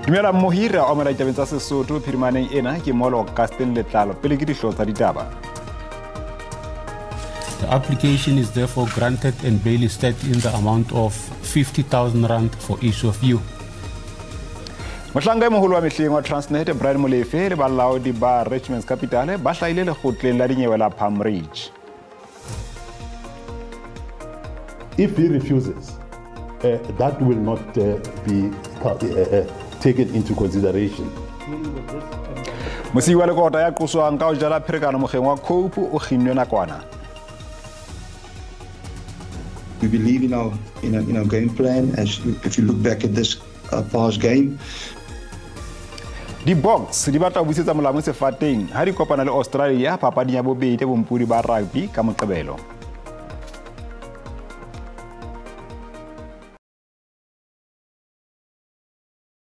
Dumela mmohi, re amogela ditabeng tsa Sesotho phirimaneng ena. Ke Molo Castin Letlalo, pele ke dihlooho tsa ditaba. The application is therefore granted and bail is set in the amount of 50,000 rand for each of you. Mohlanka e moholo wa mehleng wa Transnet Brian Molefe le balaodi ba Richmond's Capital ba hlahile lekgotleng la dinyewe la Palm Ridge. If he refuses, that will not be taken into consideration. Mosiwa Lekota ya qoswang ka ho jala pherekano mokgeng wa Cope o kginnwe nakwana. We believe in our game plan. As if you look back at this past game, Di-Boks di batla ho busetsa molamu sefateng ha di kopana le Australia papading ya bobedi ya bompodi ba rugby ka Moqebelo.